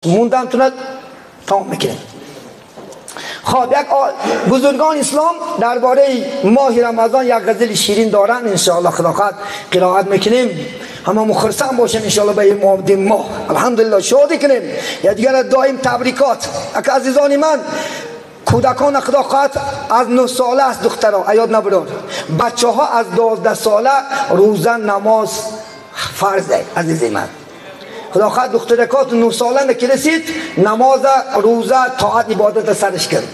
موندم تونه تمام میکنیم. خب یک بزرگان اسلام درباره ماه رمضان یک غزل شیرین دارن، انشاءالله خدا خواهد قرائت میکنیم. همه مخرسان باشیم انشاءالله به این ماه، الحمدلله شادی کنیم. یا دیگر دائم تبریکات. اک عزیزان من، کودکان خدا خواهد از 9 ساله است دخترها ایاد نبرد، بچه ها از 12 ساله روزه نماز فرض. عزیز من خدا خواهد دخترکات 9 ساله که رسید نماز روزه طاعت عبادت سرش کرد.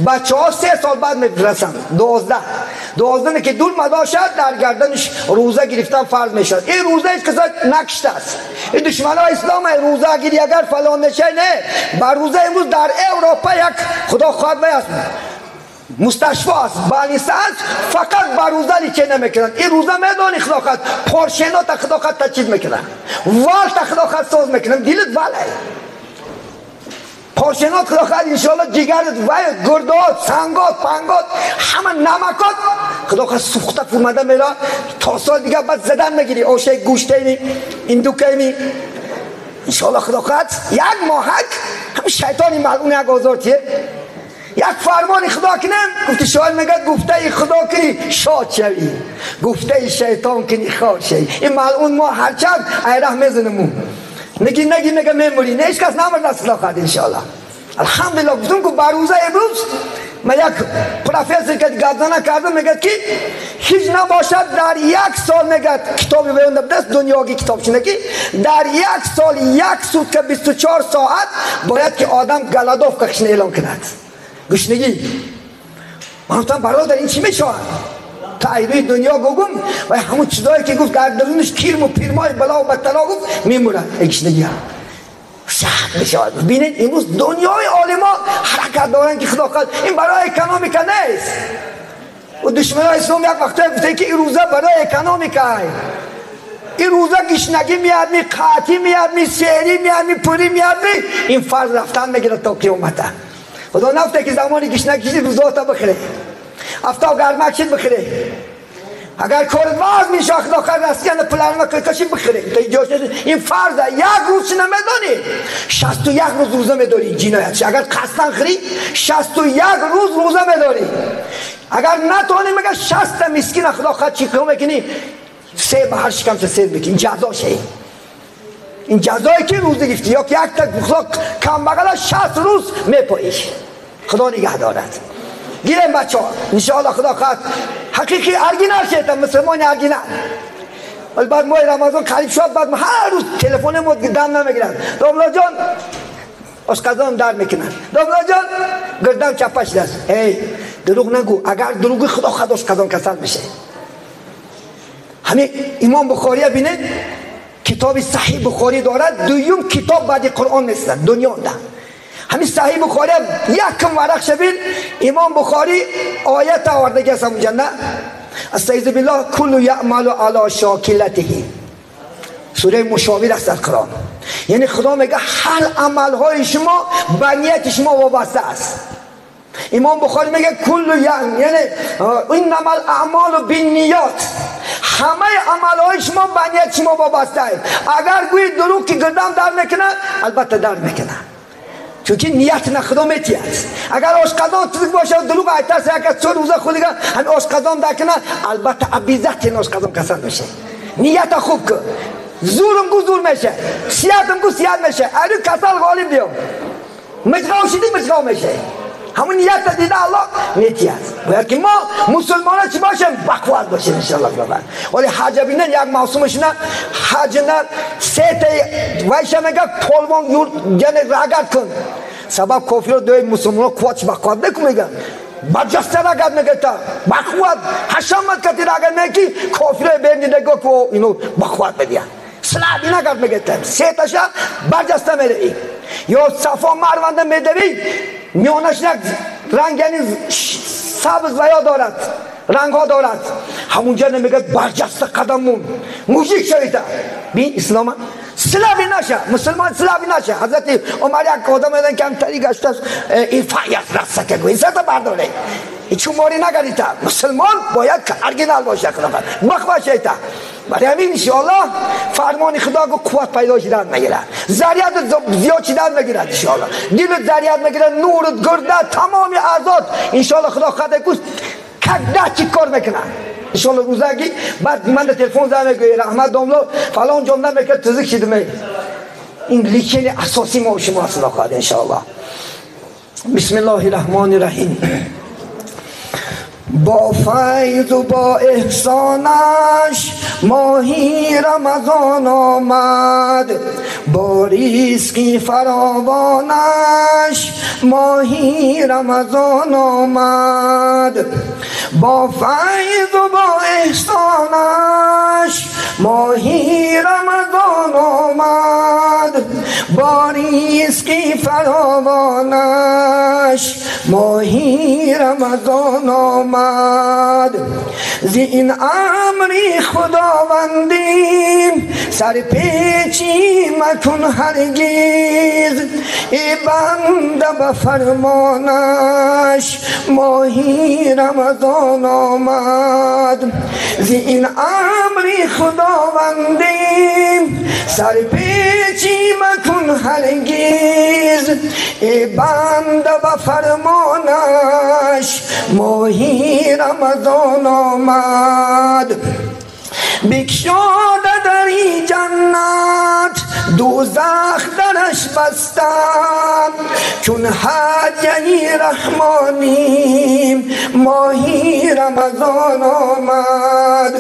بچه ها 3 سال بعد میرسند 12 که دور مدار شد در گردنش روزه گرفتن فرض میشد. این روزه هیچ کسا نکشته است. این دشمن های اسلام روزه گیری اگر فلان نشه نه بر روزه. امروز در اروپا یک خدا خواهد است مستشفى است بالنسه است، فقط بر روزه لیکه نمیکنن. این روزه میدانی خدا خواهد پارشینا تا خدا خواهد تچید میکنن، وال تا خدا خواهد ساز میکنن، دیلت واله پارشنات خدا خواهد انشاءالله جگرت و گردات سنگات پنگات همه نمکات خدا خواهد سوخته فرمده میره تا سال دیگه بعد زدن میگیری آشه گوشته می این دوکه می انشاءالله خدا خواهد یک ماهک هم شیطانی ملعون یک آزار تیه. یک فرمان خدا کنم گفته شاعر میگه گفته خدا کنی شاد شوی، گفته شیطان کنی خار شوی. این ملعون ما هرچند ایره میزنمون نگی نگی میگه میموری نه هیچ کس نمرد از خدا خواهد انشاءالله. الحمدلله گفتم که بروزه امروز من یک پروفسور که گردنه کردم میگه که هیچ نباشد در یک سال میگه کتابی بیان دست دنیاگی کتاب شنه که در یک سال یک سوت که 24 ساعت باید که آدم گلادوف کشنه اعلام کند گشنگی. من گفتم برادر این چی میشود؟ تا ایروی دنیا گوگم و همون چیزایی که گفت در درونش کرم و پیرمای بلا و بدتلا گفت میمورد گشنگی هم سخت میشود. ببینید امروز دنیای عالما حرکت دارن که خدا خواهد این برای اکانومیکا نیست. و دشمنای اسلام یک وقتی گفته که این روزه برای اکانومیکا، این روزه گشنگی میاد می قاطی میاد می سیری میاد می پوری میاد می این فرض رفتن میگیره تا قیامت. خدا نفته که زمانی گشنگی کشید روزه تا بخره، افتاب گرمک شد بخره، اگر کارت باز میشه خدا خیر رسیدن پلانما کشی بخره. این فرضه. یک روز چی نمیدانی 61 روز روزه میداری جنایت. اگر قصدن خری 61 روز روزه میداری. اگر نتونی میگه 60 مسکین خدا خیر چی کنی میکنی سه به هر شکم سه میکنی. این جزاشه، این جزایی که روزه گرفتی یا که یک تا خدا کم بغل 60 روز میپاییش. خدا نگه دارد. گیرم بچه ها انشاءالله خدا خواهد حقیقی ارگینال شیطان مسلمان ارگینال. ولی بعد ماه رمضان قریب شد بعد هر روز تلفن ما دم نمیگیرن. داملا جان آشقزام در میکنن، داملا جان گردم چپش دست. ای دروغ نگو، اگر دروغ خدا خواهد آشقزام کسل میشه. همین امام بخاری بینید کتاب صحیح بخاری دارد، دویم کتاب بعد قرآن نیست دنیا ده. همین صحیح بخاری یکم ورق شبین امام بخاری آیت آورده که اونجا نه استعیذ بالله کل یعمل علی شاکلته، سوره مشاور است در قرآن. یعنی خدا میگه هر عملهای شما به نیت شما وابسته است. امام بخاری میگه کل یعنی انما الاعمال بالنیات، همه عملهای شما به نیت شما وابسته است. اگر گویی دروغ که گردم در میکنه البته در میکنه، چون که نیت نه خدا میتید. اگر آشقزان تزک باشه دروغ ایتاس یک از 4 روزه خود دیگه هم آشقزان در کنه البته ابیزت این آشقزان کسل میشه. نیت خوب کن، زورم گو زور میشه، سیاتم گو سیات میشه، ارو کسل غالب بیام مجغاو شدی مجغاو میشه. همون نیت دیده الله میتید. باید که ما مسلمان ها چی باشیم؟ بقوت باشیم انشاءالله. ولی حج بینن یک موسمش نه حج نه سه تا وایشه میگه پولوان یعنی رگت کن. سبب کافر دوی مسلمان ها قوت بقوت نکن میگن برجسته رگت میگه تا بقوت حشمت کتی رگت میگه کافر بین دیده که اینو بقوت بدین سلابی نگرد میگه تا سه تاشه برجسته میده یا صفا مرونده میدوی میانش یک رنگ یعنی سبز و یا دارد رنگ ها دارد همونجا نمیگه برجسته قدمون موزیک شویده. بین اسلام سلاوی نشه، مسلمان سلاوی نشه. حضرت عمر یک آدم دیدن که هم تری گشته است این فعیت رسته که گوی سرت برداره چون ماری نگریده. مسلمان باید ارگینال باشه، خدا بخ باشه. برای همین انشاءالله فرمان خدا کو قوت پیدا شدن میگیره، ذریعت زیاد شدن میگیره انشاءالله، دلت ذریعت میگیره، نورت گرده تمام اعضات انشاءالله خدا خدا کو کده چی کار میکنه انشاءالله. روزگی بعد من تلفن زدم میگه رحمت داملا فلان جمله میگه تزک شدم. این لیکل اساسی ما و شما است خدا انشاءالله. بسم الله الرحمن الرحیم. با فیض و با احسانش ماهی رمضان آمد، با رزقی فراوانش ماهی رمضان آمد، با فیض و با احسانش ماهی رمضان آمد، با رزقی فراوانش ماهی رمضان آمد. زین امری خداوندیم سر پیچی مکن هرگز، ای بنده به فرمانش ماهی رمضان آمد. زین امری خداوندیم سر پیچی مکن هرگز، ای بنده به فرمانش ماهی رمضان آمد. بکشاده دری جنت دوزخ درش بستم، چون هدیه رحمانیم ماهی رمضان آمد.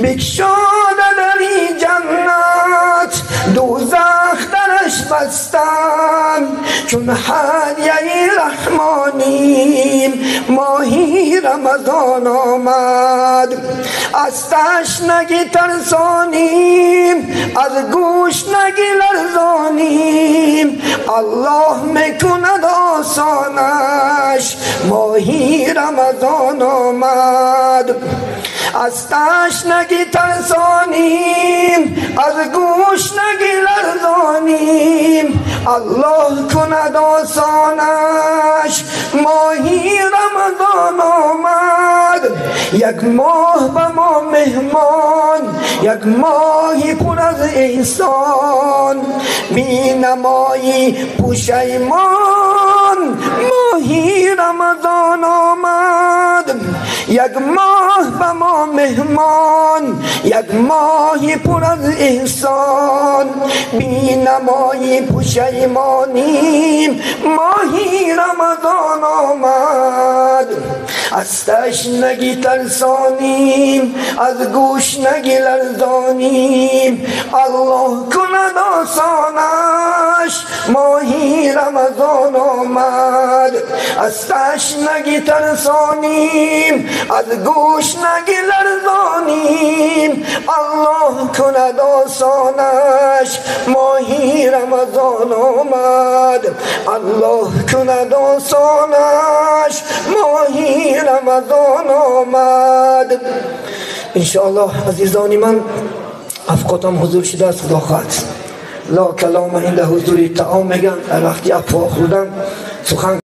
بکشاده دری جنت دوزخ درش بستم، چون هدیه رحمانیم ماهی رمضان آمد. از تشنگی ترسانیم از گوشنگی لرزانیم، الله میکند آسانش ماهی رمضان آمد. از تشنگی ترسانیم از گوشنگی لرزانیم، الله کند آسانش ماهی رمضان آمد. یک ماه به ما مهمان، یک ماهی پر از احسان، بی نمایی پشیمان ماهی رمضان آمد. یک ماه به ما مهمان، یک ماهی پر از احسان، بی نمایی پشیمانیم ماهی رمضان آمد. از تشنگی ترسانیم از گوشنگی لرزانیم، الله کند آسانش ماهی رمضان آمد. از تشنگی ترسانیم از گوشنگی لرزانیم، الله کند آسانش ماهی رمضان آمد. الله کند آسانش ماهی رمضان آمد. انشاءالله عزیزانی من افقاتم حضور شده است. خدا خواهد لا کلام عند حضور طعام میگن، در وقتی افوا خوردن سخن